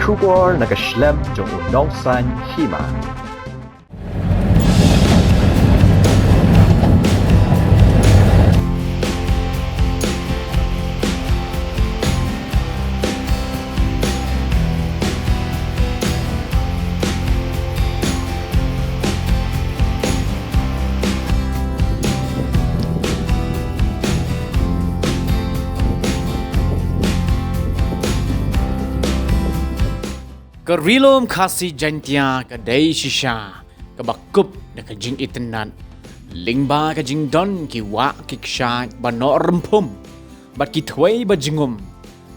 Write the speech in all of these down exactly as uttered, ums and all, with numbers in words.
Khubor na ka shlem jong u nongsan hima. Ka Ri Lum Khasi Jaiñtia ka dei shisha kaba kup da ka jingitynnad lyngba ka jingdon ki wah ki kshaid ba noh rymphum bad ki thwei ba jingum,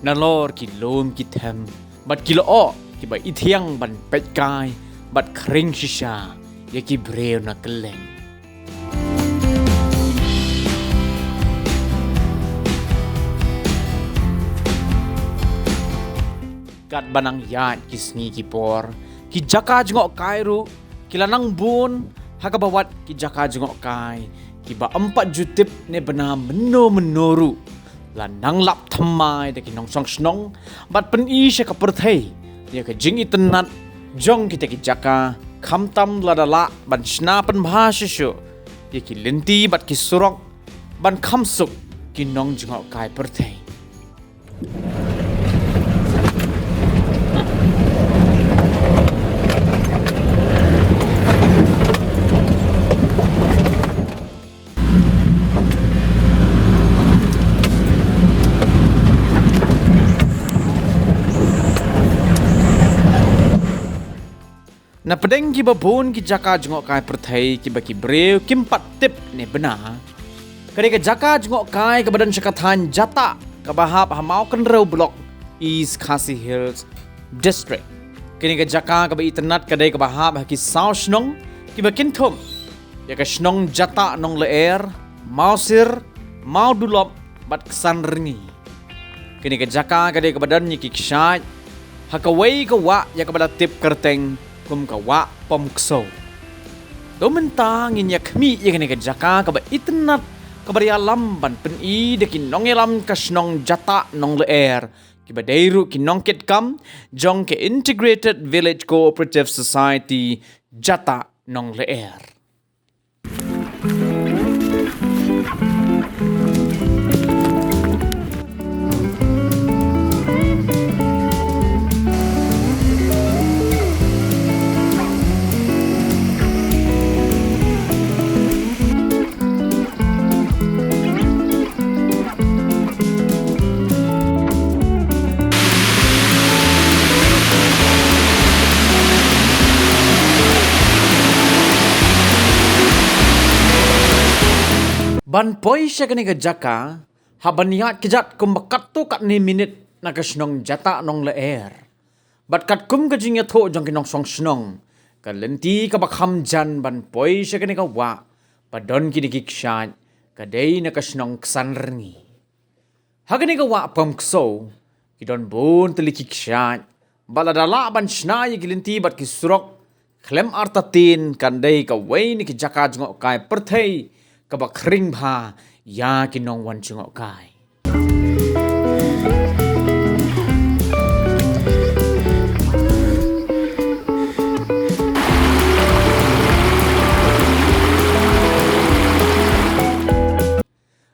nalor ki lum ki them bad ki lyoh kiba ithiang ban peit kai bad khring shisha ïa ki briew na kylleng. Katba nang ïaid ki sngi ki por, ki jaka jngohkai ruh ki la nang bun, ha kaba wat ki jaka jngohkai kiba ym pat ju tip ne bna mynno mynno ruh la nang lap thymmai da ki nongshong shnong bad pyni sha ka pyrthei ïa ka jingitynnad jong kita ki jaka, khamtam lada lah ban shna pynbha shuh shuh ïa ki lynti bad ki surok ban kham suk ki nongjngohkai pyrthei. Na pdeng kiba bun ki jaka jngohkai pyrthei kiba ki briew kim pat tip ne bna, ka dei ka jaka jngohkai kaba don sha ka thaiñ Jatah kaba hap ha Mawkynrew Block, East Khasi Hills District. Kane ka jaka kaba itynnad ka dei kaba hap ha ki saw shnong kiba kynthup ïa ka shnong Jatah Nonglyer, Mawsir, Mawdulop bad Ksanrngi. Kane ka jaka ka dei kaba don ïa ki kshaid ha kawei ka wah ïa kaba la tip kyrteng kum ka Wah Pom Ksew. To mynta ngin ïa khmih ïa kane ka jaka kaba itynnad kaba ïalam ban pyni da ki nongïalam ka shnong Jatah Nonglyer kiba dei ruh ki nongkitkam jong ka Integrated Village Cooperative Society Jatah Nonglyer. Ban poi sha kane ka jaka, hap ban ïaid kjat kumba katto katne minit na ka shnong Jatah Nonglyer. Bad katkum ka jingïathuh jong ki nongshong shnong, ka lynti kaba kham jan ban poi sha kane ka wah ba don kine ki kshaid ka dei na ka shnong Ksanrngi. Ha kane ka Wah Pom Ksew ki don bun tylli ki kshaid bad lada lah ban shna ïa ki lynti bad ki surok, khlem artatien kan dei kawei na ki jaka jngohkai pyrthei kaba khring bha ïa ki nongwan jngohkai.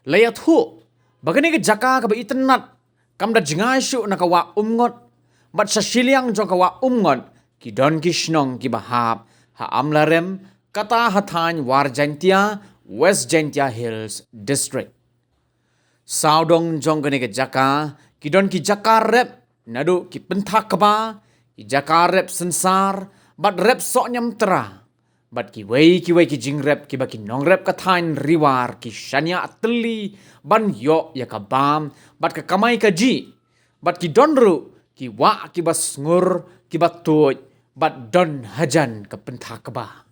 La ïathuh ba kane ka jaka kaba itynnad kam da jngai shuh na ka Wah Umngot bad sha shiliang jong ka Wah Umngot ki don ki shnong kiba hap ha Amlarem, kata ha thaiñ War Jaiñtia, West Jaiñtia Hills District. Sawdong jong kane ka jaka ki don ki jaka rep naduh ki pynthakba, ki jaka rep synsar bad rep sohñiamtra bad kiwei kiwei ki jingrep kiba ki nongrep ka thaiñ Ri War ki shaniah tylli ban ïoh ïa ka bam bad ka kamai kajih. Bad ki don ruh ki wah kiba sngur kiba tuid bad don hajan ka pynthakba.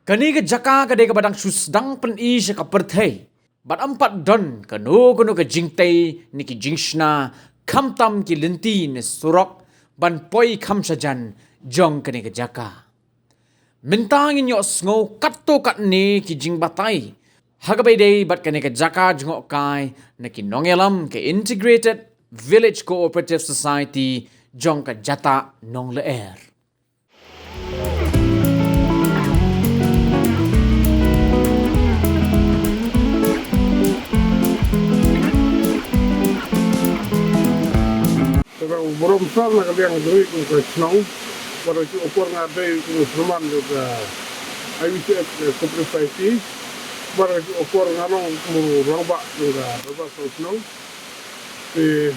Kane ka jaka ka dei kaba dang shu sdang pyni sha ka pyrthei bad ym pat don kano kano ka jingtei ne ki jingshna, khamtam ki lynti ne surok ban poi kham shajan jong kane ka jaka. Mynta ngin ïohsngew katto katne ki jingbatai ha kaba ïadei bad kane ka jaka jngohkai na ki nongïalam ka Integrated Village Cooperative Society jong ka Jatah Nonglyer. Te nga burom sar na ka liang jong ngi kum ka shnong, bad ha kajuh ka por nga dei kum u chairman jong ka I V C S Cooperative Society, bad ha kajuh ka por nga long kum u rangbah jong ka Dorbar Shnong. Te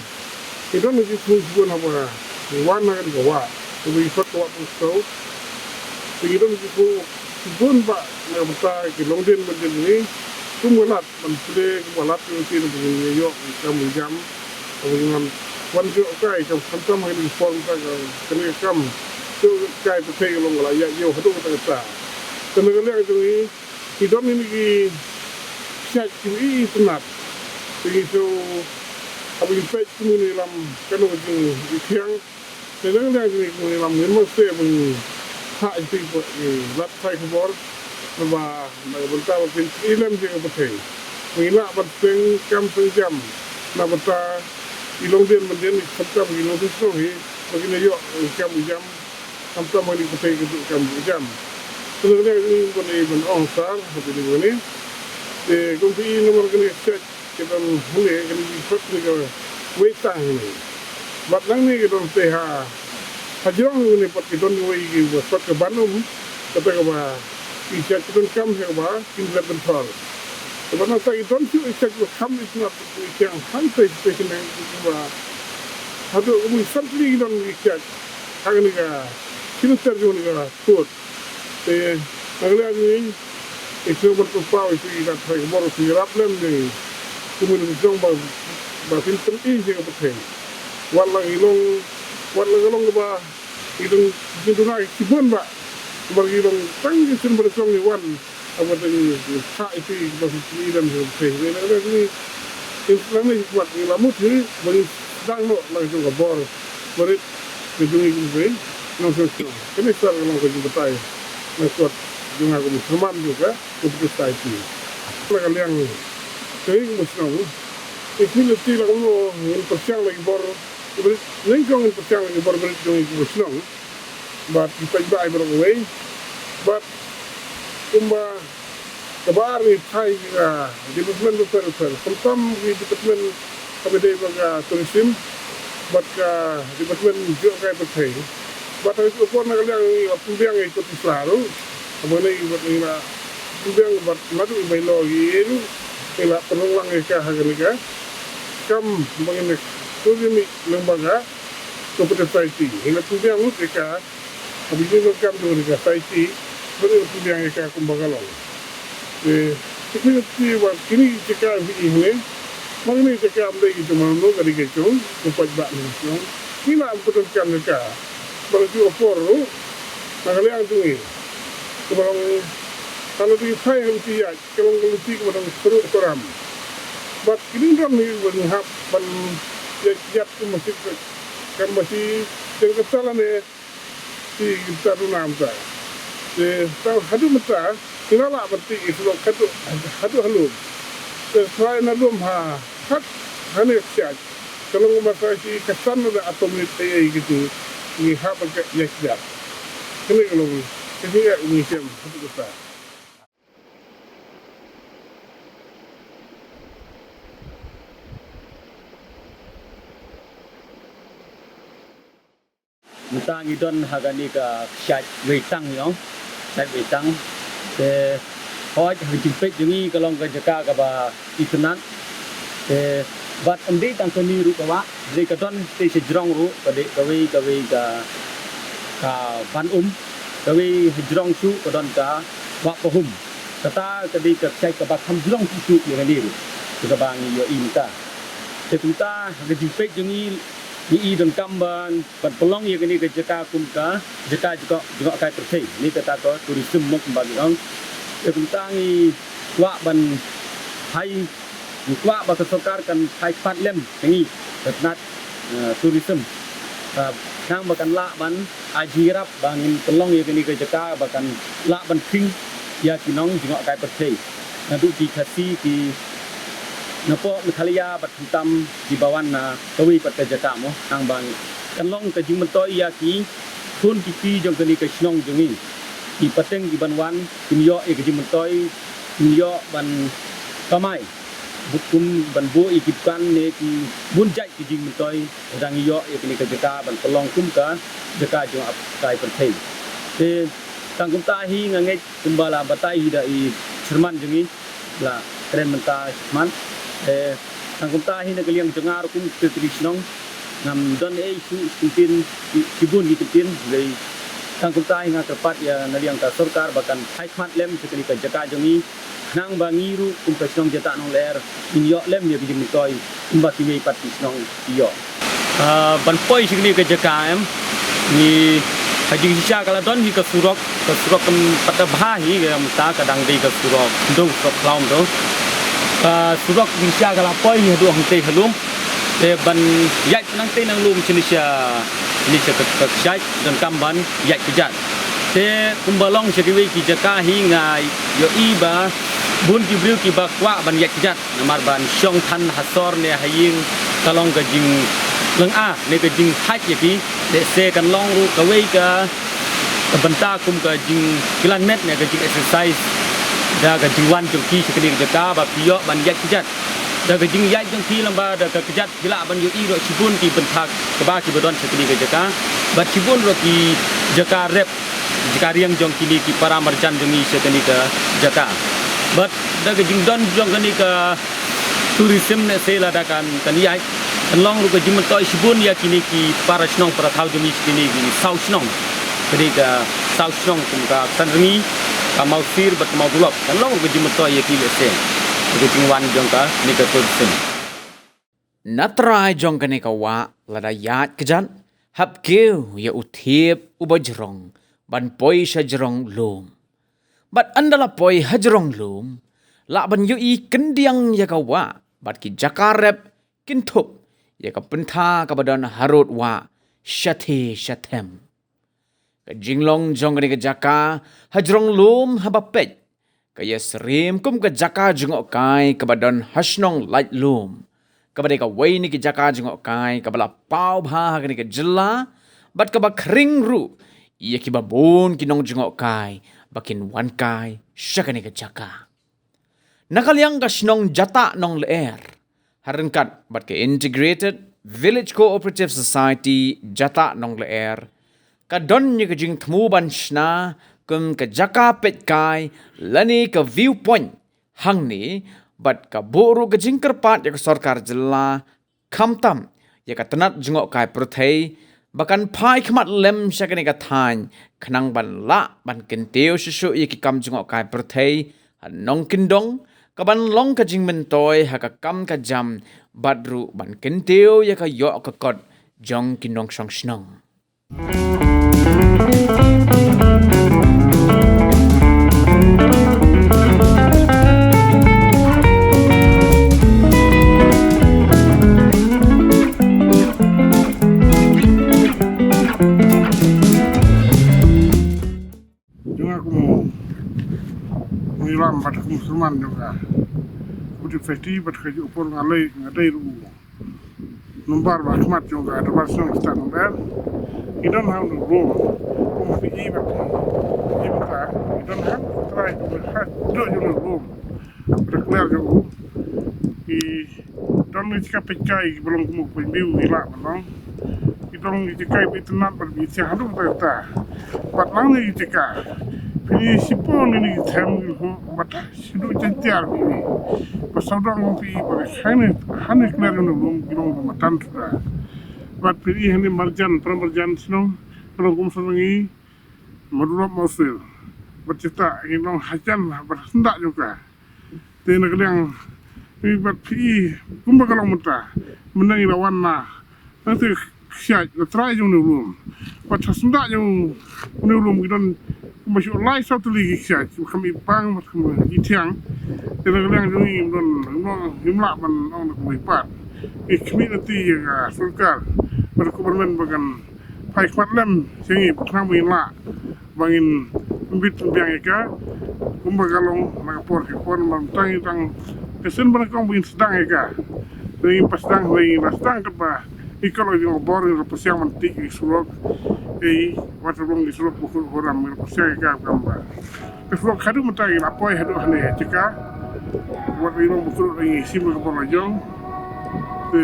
ngi don ki jingkyrkhu shibun haba ngi wan ha kane ka wah, haba ngi sot ka wah Pynstop. Te ngi don ki jingkyrkhu shibun ba na ka bynta ki longdien mandien jong ngi, kum ka lad ban plie, kum ka lad ki longdien ba ngin ïoh ki kam ki jam, ba ngin wan wan jngohkai kam, khamtam ha kine ki por mynta ka, kane ka kam jngohkai pyrthei ka long ka la ïaid ïew haduh katta katta. Te na ka liang jong ngi, ngi don kine ki kshaid kiba i itynnat. Te ngi shu, haba ngi peit kum ngi ïalam kano ka jingïathiang. Te na ka liang jong ngi kum ngi ïalam ngin mut shuh ba ngin phah ïa ki lad pathai khubor, naba na ka bynta ba phin pyni lem ïa ka pyrthei ba ngi lah ban seng kam seng jam na bynta ki longdien mandien, khamtam ki nongshong shnong hi, ba kin ïoh kam jam, khamtam ha kane ka pyrthei ka dei kam jam. Te na ka liang jong ngi ban ïa ban ong sar ha kane ka, te kum phi i namar kane ka kshaid ka don hangne, kane ka jingkhot kane kawei tang hangne. Bad nangne ka don te ha, ha jrong kane pat ka don kawei kaba khot ka Ban Um, kata kaba ki kshaid ki donkam ha kaba kin leh bynthor. Te bad nangta ki don shuh ki kshaid kiba kham itynnat, ki kshaid hangtai sha shaneng, kiba haduh kaba san tylli ki don ki kshaid ha kane ka kilometer jong kane ka kut. Te na ka liang jong ngi, ngi sngewbha ban pynpaw ïa phi, ïa ki lad pathai khubor, ïa phi ïarap lem ïa ngi kum kine ki shnong ba, ba phin pyni ïa ka pyrthei. Wat la ngi long, wat la ka long kaba ngi dang, ngi duna shibun ba, namar ngi long tang ki sien ba la shong ngi wan, haba dang ngi phah ïa phi ba phin pyni lem ïa ka pyrthei. Te na ka liang jong ngi, ngi sdang ne, wat ngi la mut hi ba ngi sdang noh na ka jong ka bor barit ka jong ngi kum ki nongshong shnong. Kane sar ka long ka jingbatai na ka kot jong nga kum u chairman jong ka Cooperative Society. Na ka liang jong ngi kum u shnong, ngi khmih lynti la kumno ngin pyrshang la ki bor barit, nyngkong ngin pyrshang la ki bor barit jong ngi kum u shnong bad ki paidbah baroh kawei. Bad kumba kaba ar ngi phai ki, ah, department bapher bapher, khamtam ki department kaba ïadei bad ka tourism bad ka department jngohkai pyrthei. Bad ha kajuh ka por na ka liang ngi la pynbiang ïa ki kut ki sla ruh. Haba ngi, bad ngi la pynbiang bad naduh i bylaw ki ïa ruh ngi la pynlong lang ïa ka ha kane ka kam ba ngin ïa tourism lyngba ka Cooperative Society. Ngi la pynbiang lut ïa ka ha ka jingdonkam jong ka society, ba ngi pynbiang ïa ka kumba ka long. Te, te phi, phi, ba kine ki jaka phi i hangne, ba kine ki jaka ym dei ki jong mano mano, ka dei ka jong u paidbah ne ka jong ngi, ngi la pyndonkam ïa ka. Ba la ju apor ruh na ka liang jong ngi, kaba long, ka la dei phai ha lynti ïaid, ka long ka lynti kaba dang sruh sram. Bad ki dang don hi ba ngi hap ban ïaid ïaid kumba shi, kumba shi, teng kata lane, Te kita duna mynta. Te tang haduh mynta, ngi la lah ban tih ïa ki lok haduh, haduh halor. Te trai na lum ha, hat, hane ksiaj. Ka long kumba trai shi ka san na da atom ni te ei kiti. Ngi hap ban ka ïa ksiaj. Kane ka long, kane ïa ngi shem, haduh mynta. Mynta ngi don ha kane ka ksiaj Weitang, ïong. Ksiaj Weitang. Te hoi ha ka jingpeit jong ngi ka long ka jaka kaba itynnat. Te bad ym dei tang kane ruh ka wah, dei ka don te sha jrong ruh, ka dei kawei kawei ka, ka Ban Um, kawei ha jrong shuh ka don ka Wah Pahum. Kata ka dei ka ksiaj kaba kham jrong shuh shuh ïa kane ruh. Te kaba ngi ïohi mynta. Te kumta ha ka jingpeit jong ngi, ngi i donkam ban, ban pynlong ïa kane ka jaka kum ka jaka jngoh, jngohkai pyrthei. Kane kata ka tourism mo kumba ngi ong. Te kumta ngi kwah ban phai, ngi kwah ba ka sorkar kan phai pat lem ïa ngi ka tnat, eh, tourism. Ka Khnang ba kan lah ban ai jingïarap ba ngin pynlong ïa kane ka jaka ba kan lah ban khring ïa ki nongjngohkai pyrthei. Naduh ki Khasi ki napoh Meghalaya bad khamtam kiba wan na kawei pat ka jaka mo. Khnang ba kan long ka jingmyntoi ïa ki khun ki kti jong kane ka shnong jong ngi. Ki pateng kiban wan kin ïoh ïa ka jingmyntoi, kin ïoh ban kamai. Bad kum ban buh ïa ki dukan ne ki bun jait ki jingmyntoi, dang ïoh ïa kane ka jaka ban pynlong kum ka jaka jngohkai pyrthei. Te tang kumta hi nga ngeit kumba la batai hi da i chairman jong ngi, la kren mynta chairman. Te tang kumta hi na ka liang jong nga ruh kum secretary shnong, ngam don ei shu kyntien, shibun ki kyntien, hynrei tang kumta hi nga kyrpad ïa na liang ka sorkar ba kan phai khmat lem sha kane ka jaka jong ngi, khnang ba ngi ruh kum ka shnong Jatah Nonglyer ngin ïoh lem ïa ka jingmyntoi kumba kiwei pat ki shnong ki ïoh. Ah, ban poi sha kane ka jaka em, ngi ha jingshisha ka la don hi ka surok, ka surok kam pat da bha hi, ka mynta ka dang dei ka surok, ndo surok khlaw ndo. Ka surok jingshisha ka la poi hi haduh hangtei ha lum. Te ban ïaid nangtei nang lum shane sha, shane sha ka, ka kshaid, donkam ban ïaid kjat. Te kumba long sha kiwei ki jaka hi nga ïohi ba bun ki briew kiba kwah ban ïaid kjat namar ban shong than ha sor ne ha ïing ka long ka jinglynga ne ka jinghait ïa ki. Lehse kan long ruh kawei ka, ka bynta kum ka jingkylliang met ne ka jing exercise da ka jingwan jong ki sha kane ka jaka ba ki ïoh ban ïaid kjat. Da ka jingïaid jong ki lyngba da ka kjat ki lah ban ïohi ruh shibun ki bynta kaba kiba don sha kane ka jaka. Bad shibun ruh ki jaka rep, jaka riang jong kine ki para marjan jong ngi sha kane ka jaka. Bad da ka jingdon jong kane ka tourism ne se lada kan, kan ïaid, kan long ruh ka jingmyntoi shibun ïa kine ki para shnong para thaw jong ngi sha kine ki saw shnong. Kane ka saw shnong kum ka Ksanrngi, ka Mawsir bad ka Mawdulop. Kan long ruh ka jingmyntoi ïa ki lehse da ka jingwan jong kane ka tourism. Na trai jong kane ka wah lada ïaid kjat, hap kiew ïa u thiep uba jrong ban poi sha jrong lum. Bad ynda la poi ha jrong lum, lah ban ïohi kyndiang ïa ka wah bad ki jaka rep kin thup ïa ka bynta kaba don harud wah shathie shathem. Ka jinglong jong kane ka jaka ha jrong lum haba peit ka ïasyriem kum ka jaka jngohkai kaba don ha shnong Laitlum, kaba dei kawei na ki jaka jngohkai kaba la paw bha ha kane ka jylla bad kaba khring ruh ïa kiba bun ki nongjngohkai ba kin wan kai sha kane ka jaka. Na ka liang ka shnong Jatah Nonglyer, ha ryngkat bad ka Integrated Village Cooperative Society Jatah Nonglyer, ka don ïa ka jingthmu ban shna kum ka jaka peit kai lane ka viewpoint hangne, bad ka buh ruh ka jingkyrpad ïa ka sorkar jylla khamtam ïa ka tnat jngohkai pyrthei ba kan phai khmat lem sha kane ka thaiñ khnang ban lah ban kyntiew shuh shuh ïa ki kam jngohkai pyrthei ha nongkyndong, kaban long ka jingmyntoi ha ka kam ka jam bad ruh ban kyntiew ïa ka ïoh ka kot jong ki nongshong shnong. Jong nga kum u Iram bad kum u Syrman jong ka Community Society bad ka juh por nga lei nga dei ruh u nombar ba khmat jong ka Dorbar Shnong Jatah Nonglyer. Ki don ha u lum kum phi i bad i bad ka ki don ha trai jong ka ha dok jong u lum. Bad clear jong u ki don ni jaka peit kai ki ba long kum u pynbiu ki lah ban long. Ki don ni jaka peit tnat bad ki sia haduh ta ta. Bad nang ni jaka phi ni sipon ni ni them ni ho bad shuh shuh jan tiar phi ni. Ba sawdong phi ba hani hani clear jong u lum ki long ba matan ta. Bad phi ni hani marjan pra marjan shnong ka long kum Ksanrngi, Mawdulop, Mawsir. Bad Jatah ki long hajan bad ha syndah jong ka. Te na ka liang phi bad phi i kumba ka long mynta, mynta ngi la wan na nangta kshaid na trai jong u lum. Bad ha syndah jong u lum ki don kumba shu lai saw tylli ki kshaid, kham i pang bad kham i thiang. Te na ka liang jong ngi ngim don, ngim lah ban ong na kumba i pat. Ngi khmih na ti ïa ka sorkar bad ka government ba kan Phai khmat lem sha ngi, khnang ba ngin lah ba ngin pynbit pynbiang ïa ka, kumba ka long na ka por ka por, namar tang ïa tang ka sien ba nyngkong ba ngin sdang ïa ka. Ngin pat sdang, ngin la sdang katba ngi kot la jong ka bor, ngin la pyrshang ban tih ki surok. Ei, wat la long ki surok ba kut ba ram, ngin la pyrshang ïa ka, kam ba ka surok haduh mynta ngi la poi haduh hangne ha jaka. Wat la long ba kut la ngi shim ka bor la jong. Te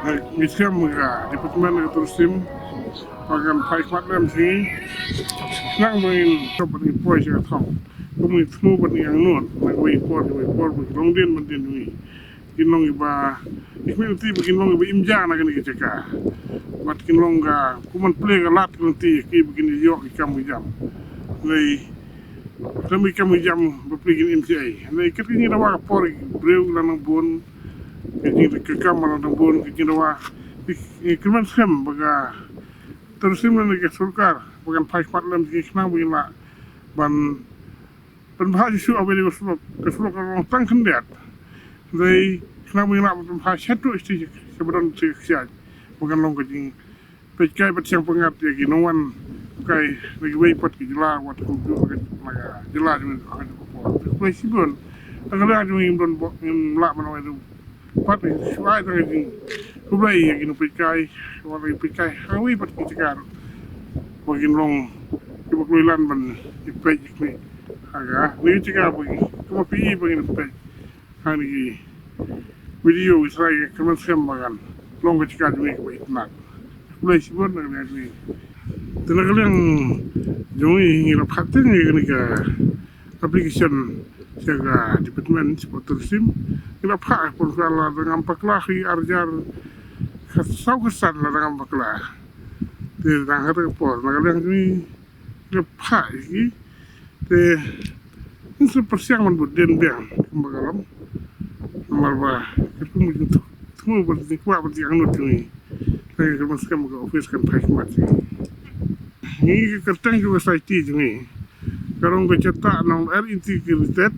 ngi skhem ka department ka tourism ba kan phai khmat lem sha ngi, khnang ba ngin jop ban ngin poi sha ka thong. Kum ngi thmu ban ngin angnud na kawei ka por, kawei ka por, ba ki long dien ban dien ngi. Kin long kiba, i khmih lynti ba kin long kiba im ja na kane ka jaka. Bad kin long ka, kum ban plie ka lad ka lynti ki ba kin ïoh ki kam ki jam. Hynrei, tang ki kam ki jam ba plie kin im shaei. Hynrei kat ka jingdawa ka por, briew la nang bun, ka jing ka kam la nang bun, ka jingdawa, ki, ki kyrmen skhem ba ka tourism lane ka sorkar ba kan phai khmat lem sha ngi, khnang ba ngin lah ban pynbha shuh shuh ha kawei ka surok, ka surok ka long tang khyndiat. Hynrei khnang ba ngin lah ban pynbha sha tu sha, sha ba don sha ka kshaid, ba kan long ka jingpeitkai bad shang pyngngad ïa ki nongwan kai na kiwei pat ki jylla, wat kumjuh na ka jylla jong ngi ha ka juh ka por. Khublei shibun. Na ka liang jong ngi ngim don, ngim lah ban ong ei ruh. Pat shu ai tang ka jingkhublei ïa ki nongpeitkai, wat la ki peitkai ha kawei pat ki jaka ruh, ba kin long kiba khlaiñ lan ban ïa peit ïa khmih ha kane ka jaka, ba ki, kumba phi i ba ngin peit ha kine ki video ki trai, ka kyrmen skhem ba kan long ka jaka jong ngi kaba itynnad. Khublei shibun na ka liang jong ngi. Te na ka liang jong ngi, ngi la phah teng ïa kane ka application sha ka department sha ka tourism. Ngi la phah, por ka la dang ngam bakla, hi arjar khatsaw khatsan la dang ngam bakla. Te dang ha ka por na ka liang jong ngi, ngi la phah ïa ki. Te ngin sa pyrshang ban bud dien biang kumba ka long. Namar ba katkum ka jingthmu, thmu ba jingkwah ba jingangnud jong ngi, ka kyrmen skhem ka office kan phai khmat. Ngi ka kyrteng jong ka society jong ngi ka long ka Jatah Nonglyer Integrated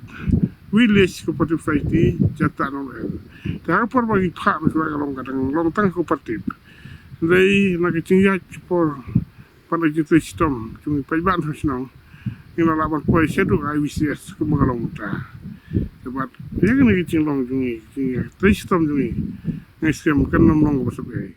Village Cooperative Society, Jatah Nonglyer. Te ha ka por ba ngi phah ba shuwa ka long, ka dang long tang cooperative. Hynrei na ka jingïaid ka por, pat na ka jingtrei shitom jong ngi paidbah na shnong, ngi la lah ban poi shaduh I V C S kumba ka long mynta. Te bad ïa kane ka jinglong jong ngi, ka jingtrei shitom jong ngi, ngi skhem kan ym long kaba sep ei.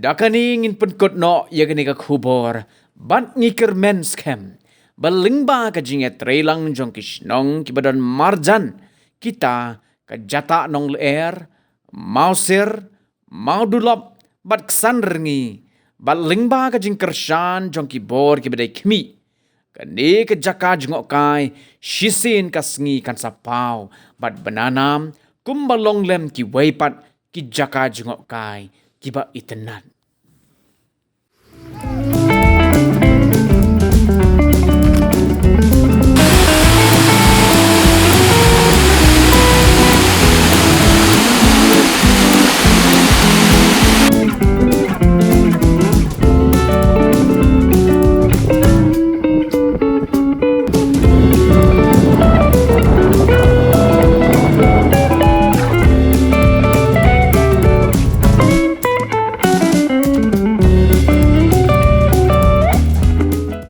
Da kane ngin pynkut noh ïa kane ka khubor, bad ngi kyrmen skhem ba lyngba ka jingïatreilang jong ki shnong kiba don marjan, kita ka Jatah Nonglyer, Mawsir, Mawdulop bad Ksandrngi, bad lyngba ka jingkyrshan jong ki bor kiba dei khmih, kane ka jaka jngohkai shisien ka sngi kan sa paw bad bnanam kumba long lem kiwei pat ki jaka jngohkai kiba itynnad.